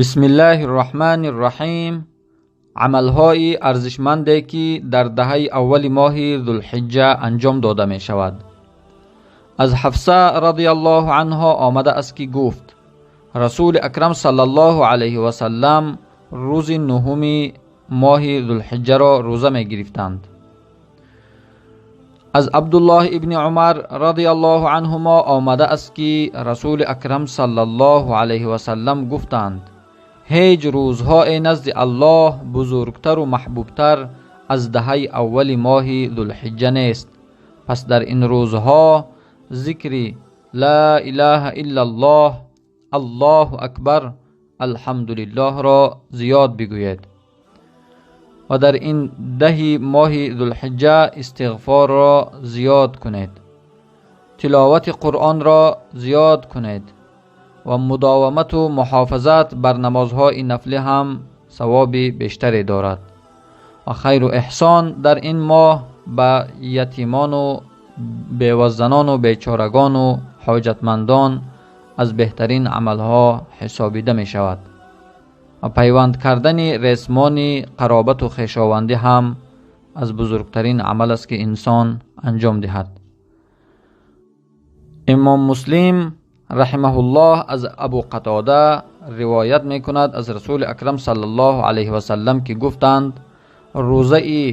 Бисмиллаҳи рраҳмани рраҳим. Амалҳои арзишманде, ки дар даҳаи аввали моҳи Зулҳиҷҷа анҷом дода мешавад. Аз Ҳафса радиаллоҳу анҳо омада аст, ки гуфт: Расули Акрам саллаллоҳу алайҳи васаллам рӯзи нуҳуми моҳи Зулҳиҷҷаро рӯза мегирифтанд. Аз Абдуллоҳ ибни Умар радиаллоҳу анҳумо омада аст, ки Расули Акрам саллаллоҳу алайҳи васаллам гуфтанд: ҳеҷ рӯзҳое назди Аллоҳ бузургтару маҳбубтар аз даҳаи аввали моҳи Зулҳиҷҷа нест. Пас дар ин рӯзҳо зикри ла илаҳа иллаллоҳ, Аллоҳу акбар, алҳамдулиллоҳро зиёд бигӯед ва дар ин даҳи моҳи Зулҳиҷҷа истиғфорро зиёд кунед, тиловати Қуръонро зиёд кунед ва мудовамату муҳофизат бар намозҳои нафлӣ ҳам савоби бештаре дорад ва хайру эҳсон дар ин моҳ ба ятимону бевазанону бечорагону ҳоҷатмандон аз беҳтарин амалҳо ҳисобида мешавад ва пайванд кардани ресмони қаробату хешовандӣ ҳам аз бузургтарин амал аст, ки инсон анҷом диҳад. Имом Муслим раҳимаҳуллоҳ аз Абу Қатода ривоят мекунад аз Расули Акрам саллаллоҳу алайҳи васаллам, ки гуфтанд: рӯзаи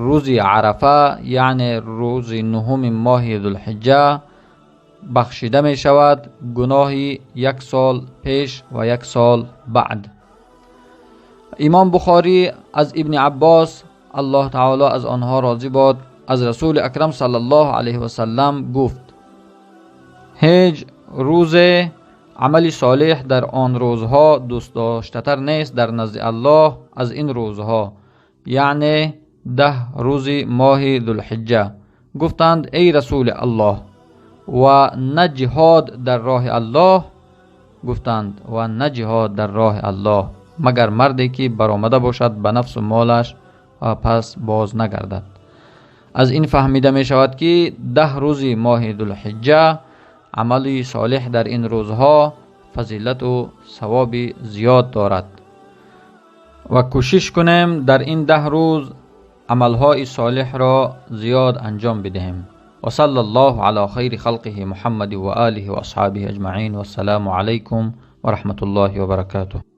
рӯзи Арафа, яъне рӯзи нуҳуми моҳи Зулҳиҷҷа, бахшида мешавад гуноҳи як сол пеш ва як сол баъд. Имом Бухорӣ аз Ибни Аббос, Аллоҳ таоло аз онҳо розӣ бод, аз Расули Акрам саллаллоҳу алайҳи васаллам гуфт: ҳеҷ рӯзе амали солеҳ дар он рӯзҳо дӯстдоштатар нест дар назди Аллоҳ аз ин рӯзҳо, яъне 10 рӯзи моҳи Зулҳиҷҷа. Гуфтанд: эй Расули Аллоҳ, ва на ҷиҳод дар роҳи Аллоҳ? Гуфтанд: ва на ҷиҳод дар роҳи Аллоҳ, магар марде ки баромада бошад ба нафсу молаш ва пас боз нагардад. Аз ин фаҳмида мешавад, ки 10 рӯзи моҳи Зулҳиҷҷа амали солеҳ дар ин рӯзҳо фазилату савоби зиёд дорад ва кӯшиш кунем, дар ин 10 рӯз амалҳои солеҳро зиёд анҷом бидиҳем. وصلى الله على خير خلقه محمد وآله وأصحابه أجمعين، والسلام عليكم ورحمة الله وبركاته.